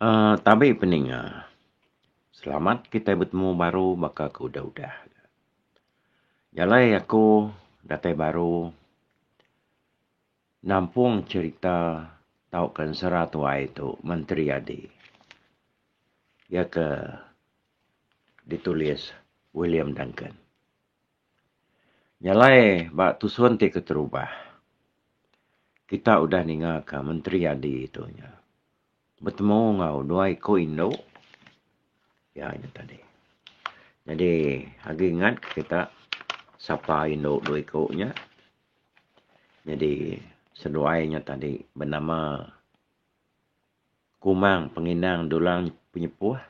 Aaa tabi peninga. Selamat kitai betemu baru baka ke udah-udah. Jalai aku datai baru nampung cherita tauka ensera tuai tu Menteri Adi. Iya ke ditulis William Duncan. Jalai ba tusun ti keterubah kita udah ninga ka Menteri Adi tu nya. Betemu enggau dua iku indu iya nya tadi. Nyadi agi ingat ke kita sapa indu dua iku nya. Nyadi seduai nya tadi benama Kumang Penginang Dulang Penyepuh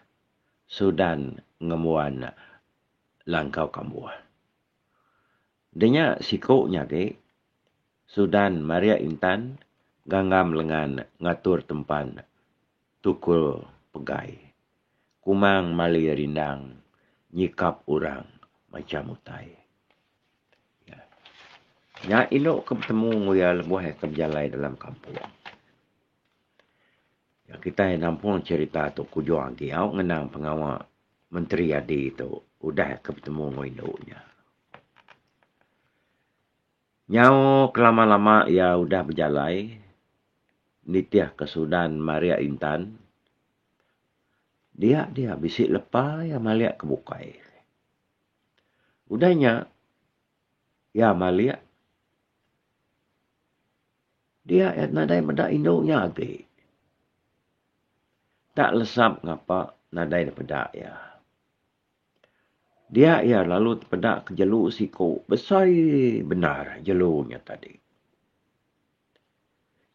Sudan Ngembuan Langkau Kambuh. Deh nya siku nya agi, Sudan Maria Intan ganggam lengan ngatur tempan tukul pegai. Kumang mali rindang nyikap orang macham utai. Nya indu ke betemu enggau iya lebuh iya ke bejalai dalam kampung. Kitai nampung cherita tu kujung agi au ngenang pengawa Menteri Adi tu udah ke betemu enggau indu nya. Nyau kelama-lama iya udah bejalai nitih ke Sudan Maria Intan dia dia bisi lepa iya malik ke bukai. Udah nya iya malik dia iya nadai meda indu nya agi. Tak lesap ngapa nadai dipeda iya. Dia iya lalu tepeda ke jelu siku besai bendar jelu nya tadi.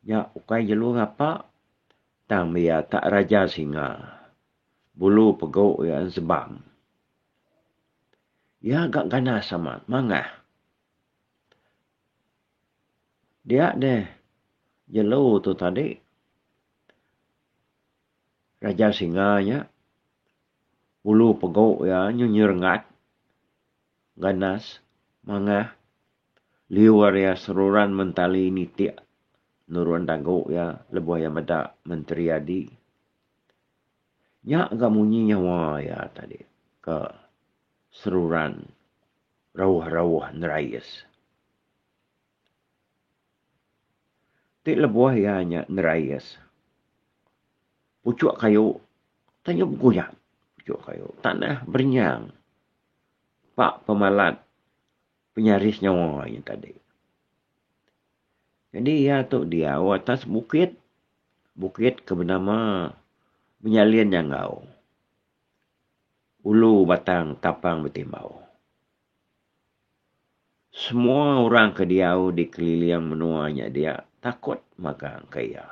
Nya ukai jelu ngapa tang iya tak raja singa bulu pegu iya ensebam. Iya ga ganas amat mangah. Dia deh jelu tu tadi raja singa nya. Ulu pegu iya nyu nyerengat, ganas, mangah, liur iya seruran mentali nitik nurun dagu iya lebuh iya meda Menteri Adi. Nya ga munyi nyawa iya tadi ke seruran rauh-rauh nerais. Ti lebuh iya nya nerais puchuk kayu tanya beguyat puchuk kayu tanah berenyang ba pemalat penyaris nyawa iya tadi. Nyadi iya tu diau atas bukit, bukit ke benama Menyalin Nyanggau ulu batang Tapang Betimbau. Semua orang ke diau di keliling menua nya dia takut magang ke iya.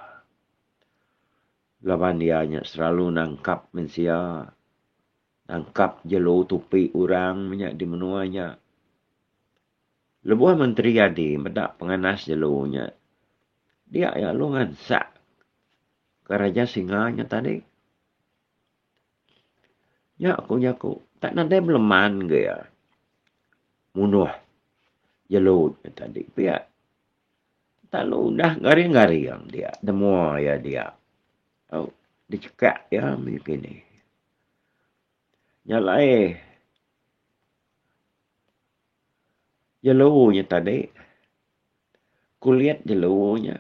Laban iya nya selalu nangkap mensia, nangkap jelu tupi orang nya di menua nya. Lebuh Menteri Adi meda penganas jelu nya, dia iya lalu ngansak ke Raja Singa nya tadi. Nya ku jaku tak nadai beleman ga iya munuh jelu nya tadi pia. Lalu udah garing-garing dia nemua iya dia tau dichekak iya mih kini. Nya alai jelu nya tadi kulit jelu nya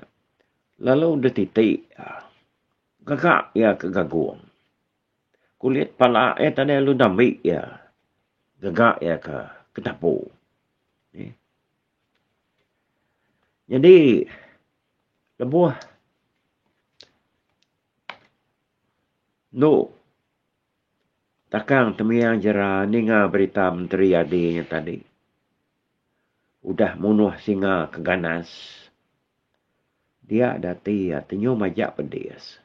lalu dititi gaga iya ke gagung. Kulit pala iya tadi lalu dambi iya gaga iya ke ketapu. Nyadi lebuh endo takang temiang jera ninga berita menteri adi nya tadi udah munuh singa ke ganas dia dati iya tenyum aja pedis.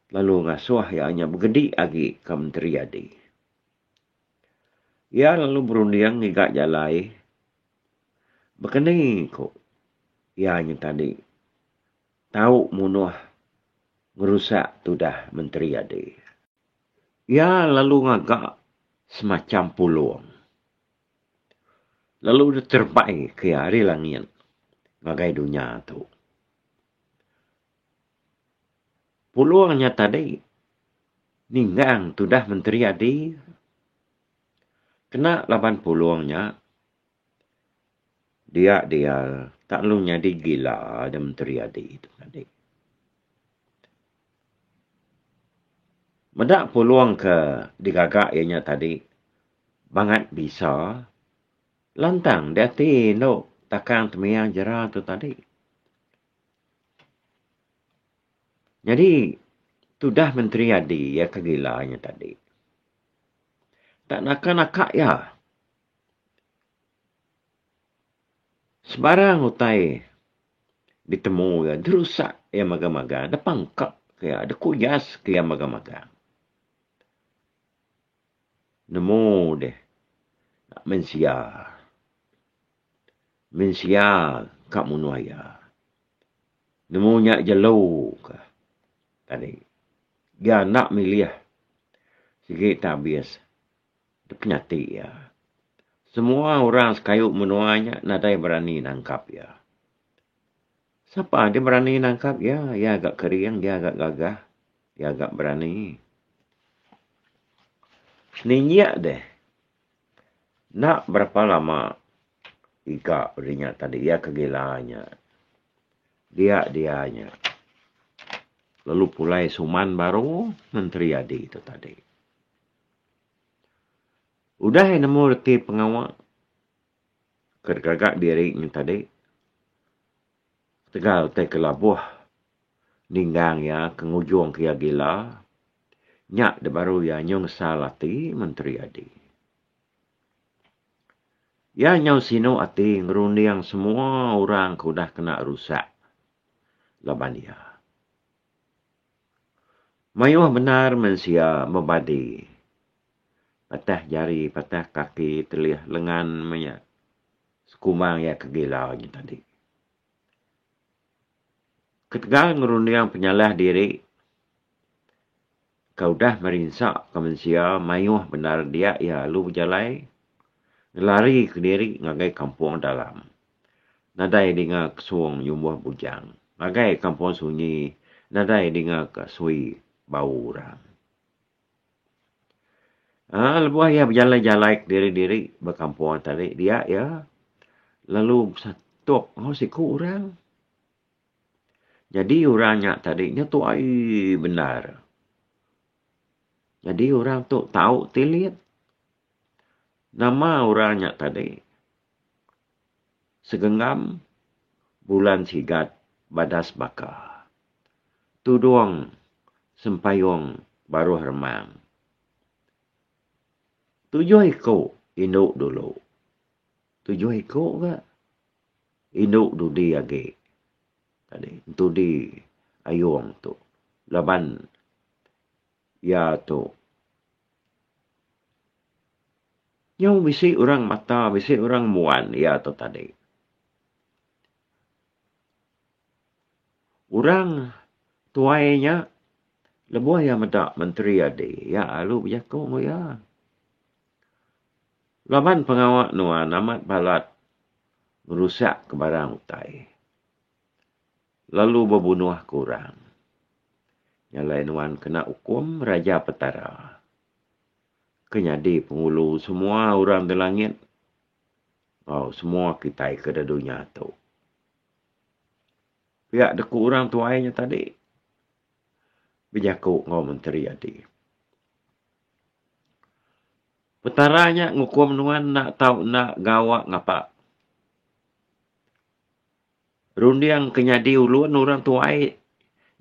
Lalu ngasuh iya nya begedi agi ke Menteri Adi. Iya lalu berunding ngiga jalai bekeni ku iya nya tadi tau munuh ngerusak tudah Menteri Adi. Iya lalu ngaga semacham pulung lalu diterebai ke iya ari langit ngagai dunya tu. Pulung nya tadi. Ninggang tudah Menteri Adi. Kena laban pulung nya, dia dia tak lalu nyadi gila da Menteri Adi tu tadi. Meda pulung ke digaga iya nya tadi bangat bisa, lantang di ati endo takang temiang jera tu tadi. Nyadi tudah Menteri Adi iya ke gila nya tadi. Tak naka-naka iya. Sebarang utai ditemu iya dirusak iya magang-magang, dipangka iya, dikuyas iya magang-magang. Nemu deh mensia. Mensia ka munuh iya. Nemu nya jelu ka tadi. Iya enda milih sigi te abis dep nyati iya. Semua orang sekayu menua nya nadai berani nangkap iya. Sapa deh berani nangkap iya, iya ga kering, iya ga gagah, iya ga berani. Seninjik deh Enda berapa lama iga uri nya tadi iya ke gila nya dia dia nya lalu pulai suman baru menteri adi tu tadi. Udah iya nemu reti pengawa ke digaga diri nya tadi ketegal tai ke labuh ninggang iya ke ngujung ke iya gila nya da baru iya nyau ngesal ati menteri adi. Iya nyau sinu ati ngerunding semua orang ke udah kena rusak laban iya. Mayuh bendar mensia bebadi patah jari patah kaki telih lengan meh nya sekumbang iya ke gila nya tadi. Ketegal ngerunding penyalah diri ke udah merinsa ke mensia mayuh bendar dia iya lalu bejalai ngelari kediri ngagai kampung dalam. Nadai dinga kesung nyumbuh bujang ngagai kampung sunyi nadai dinga ke sui bau orang. Aaa lebuh iya bejalai-jalai kediri-diri ba kampung tadi dia iya lalu besetup enggau siku orang. Nyadi orang nya tadi nya tuai bendar. Nyadi orang tu tau tilit. Nama orang nya tadi segenggam bulan sigat badas baka. Tudung sempayung baruh remang. Tujuh iku indu dulu. Tujuh iku ga indu dudi agi tadi entudi ayung tu laban iya tu nyau bisi orang mata bisi orang muan iya tu tadi. Orang tuai nya lebuh iya meda menteri adi iya lalu bejaku enggau iya. Laban pengawa nuan amat balat ngerusak ke barang utai lalu bebunuh ke orang. Nya alai nuan kena ukum Raja Petara ke nyadi pengulu semua orang da langit enggau semua kitai ke da dunya tu. Pia deku orang tuai nya tadi bejaku enggau menteri adi. Petara nya ngukum nuan enda tau enda gawa ngapa. Runding ke nyadi ulun orang tuai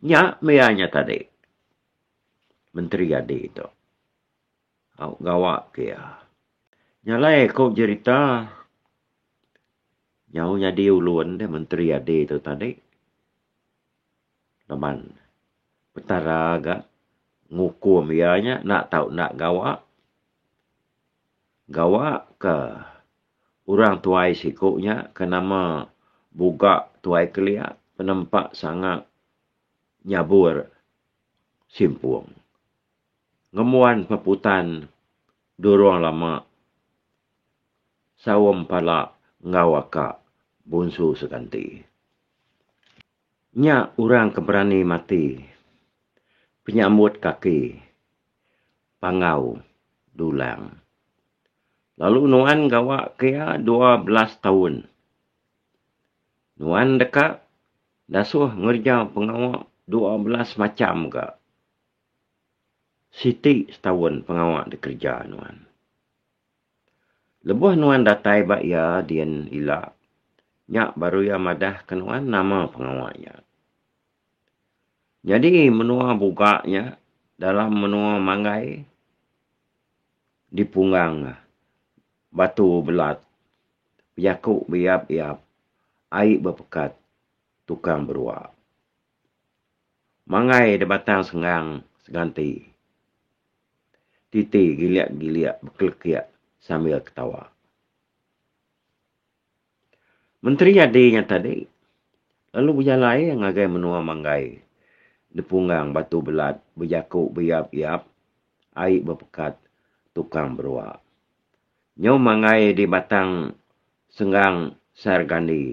nya meh iya nya tadi. Menteri adi tu. Au gawa ke iya. Nya alai ku jerita Nyau nyadi ulun deh menteri adi tu tadi. Laban Petara ga ngukum iya nya enda tau enda gawa. Gawa ke orang tuai siku nya ke nama Buga Tuai Kelia penempa sanga nyabur simpung. Ngembuan peputan durung lama saum pala enggau aka Bunsu Seganti. Nya orang ke berani mati penyambut kaki. Panggau Dulang. Lalu nuan gawa ke iya 12 taun. Nuan deka dasuh ngereja pengawa 12 macham ga. Siti setaun pengawa dikereja nuan. Lebuh nuan datai ba iya din ila, nya baru iya madahka nuan nama pengawa nya. Nyadi menua Buga nya dalam menua Manggai dipunggang batu belat bejaku beiap-iap ai bepekat tukang berua. Manggai da Batang Senggang seganti. Titi gilik-gilik bekelekik sambil ketawa. Menteri Adi nya tadi lalu bejalai ngagai menua Manggai dipunggang batu belat bejaku beiap-iap ai bepekat tukang berua. Nyau Manggai di Batang Senggang Sargandi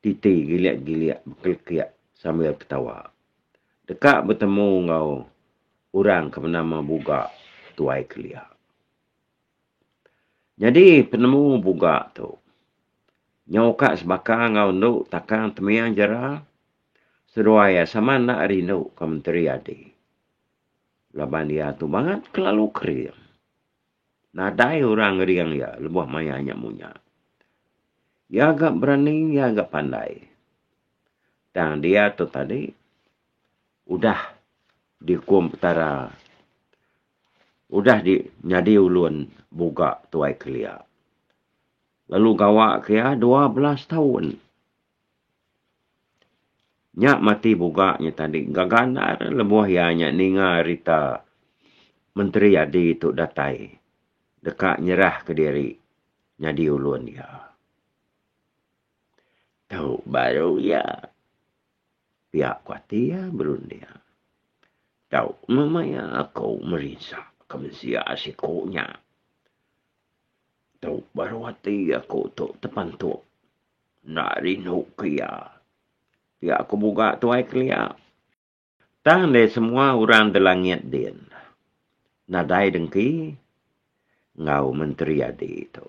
Titi gilik-gilik bekelekik sambil ketawa. Deka betemu enggau orang ke benama Buga tuai kelia. Nyadi penemu Buga tu nyau ka sebaka enggau endu Takang Temiang Jera seduai iya sama enda rindu ke Menteri Adi laban iya tu bangat kelalu kering. Nadai orang ngering iya lebuh maya nya munya. Iya ga berani, iya ga pandai. Tang dia tu tadi udah diukum Petara udah di nyadi ulun buga tuai kelia. Lalu gawa ke iya 12 taun. Nya mati buga nya tadi gaga endar lebuh iya nya ninga rita Menteri Adi tu datai deka nyerahka diri nyadi ulun iya. Tu baru iya pia ku ati iya berunding. Tu meh maya aku merinsa ke mensia siku nya. Tu baru ati aku tu tepantup. Enda rindu ke iya. Pia ku buga tuai kelia. Tang deh semua orang di langit din. Nadai dengki enggau Menteri Adi tu.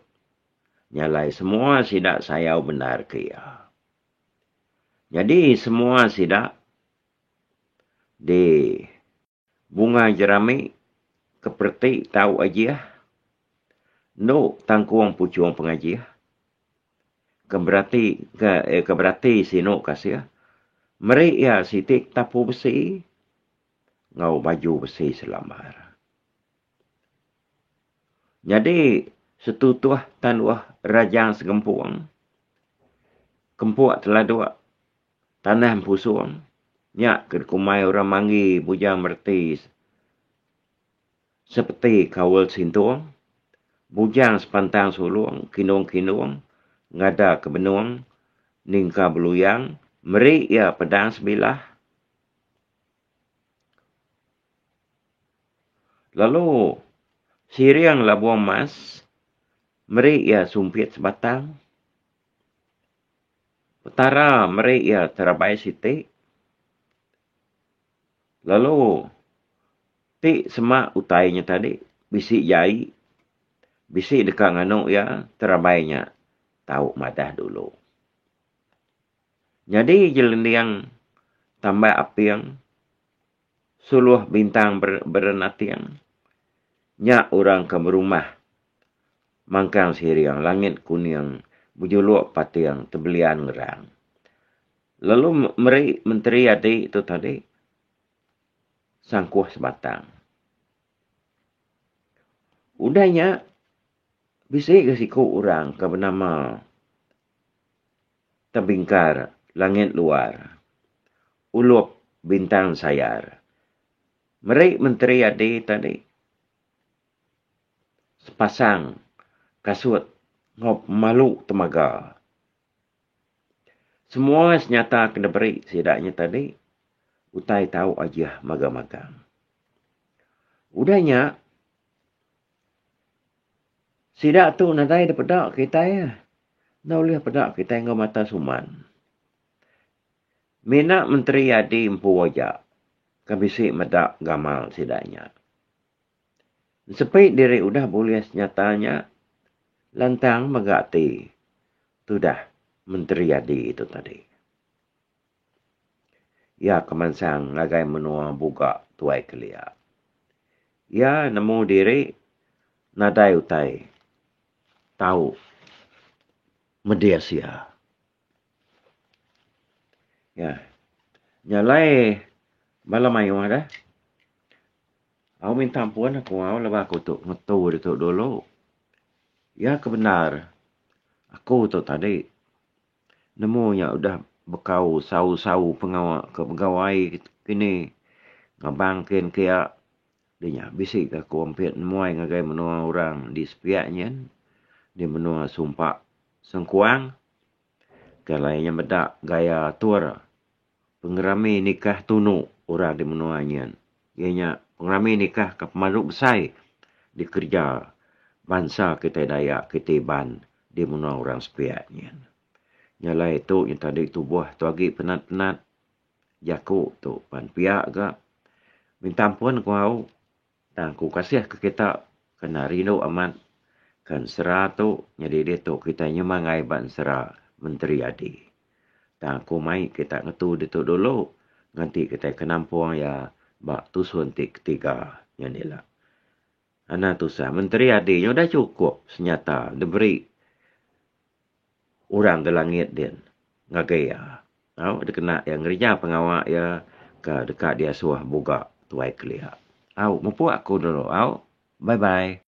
Nya alai semua sida sayau bendar ke iya. Nyadi semua sida di. Bunga jerami ke pereti tau ajih endu tangkung puchung pengajih ke berati ke ke berati sinu kasih meri iya siti tapu besi enggau baju besi selambar. Nyadi setutuh tanduh rajang segempung kempuk teladuk Tanah Empusung nya ke dikumbai orang manggi Bujang Mereti sepeti Kaul Sintung, Bujang Sepantang Sulung Kindung-kindung ngada ke benung ningka beluyang meri iya pedang sebilah lalu Siring Labung Mas meri iya sumpit sebatang. Petara meri iya terabai siti lalu ti sema utai nya tadi bisi jai bisi deka nganu iya terabai nya tau madah dulu. Nyadi jelending tambak aping suluh bintang berenating nya orang ke berumah mangkang siring langit kuning bejuluk pating tebelian ngerang. Lalu meri menteri adi tu tadi sangkuh sebatang. Udah nya bisi ga siku orang ke benama Tebingkar langit luar, ulup bintang sayar. Meri menteri adi tadi sepasang kasut enggau pemalu temaga. Semua senyata ke diberi sida nya tadi utai tau ajih magang-magang. Udah nya Sida tu nadai da peda kitai. Enda ulih peda kitai enggau mata suman. Mina menteri adi empu aja ke bisi meda gamal sida nya. Ensepi diri udah bulih senyata nya, lantang mega ati tudah Menteri Adi tu tadi. Iya ke mansang ngagai menua Buga Tuai kelia. Iya nemu diri nadai utai tau medis iya. Iya. Nya alai bala mayuh deh. Au minta ampun aku au laban aku tu ngetu ditu dulu. Iya ke bendar aku tu tadi nemu nya udah bekau sau-sau pengawa ke begawai kini ngabang kin kiya dinya bisi ga aku ampit nemuai ngagai menua orang di sepiak nyin di menua Sumpa Sengkuang ke alai nya meda gaya atur Pengerami nikah tunu orang di menua nyin iya nya pengerami nikah ke pemadu besai dikereja bansa kitai Dayak kitai Iban di menua orang sepiak nyin. Nya alai tu nya tadi tubuh tu agi penat-penat jaku tu pan pia ga minta ampun ku au tang ku kasih ke kita kena rindu amat ke ensera tu nyadi ditu kitai nyemangai ba ensera Menteri Adi. Tang aku mai kita ngetu ditu dulu nganti kitai ke nampung iya ba tusun ti ketiga nya nila. Anang tusah menteri adi nya udah chukup senyata diberi orang da langit din ngagai iya. Tau dikena iya ngereja pengawa iya ke deka diasuh buga tuai kelia. Au mupuk aku dulu au. Bye bye.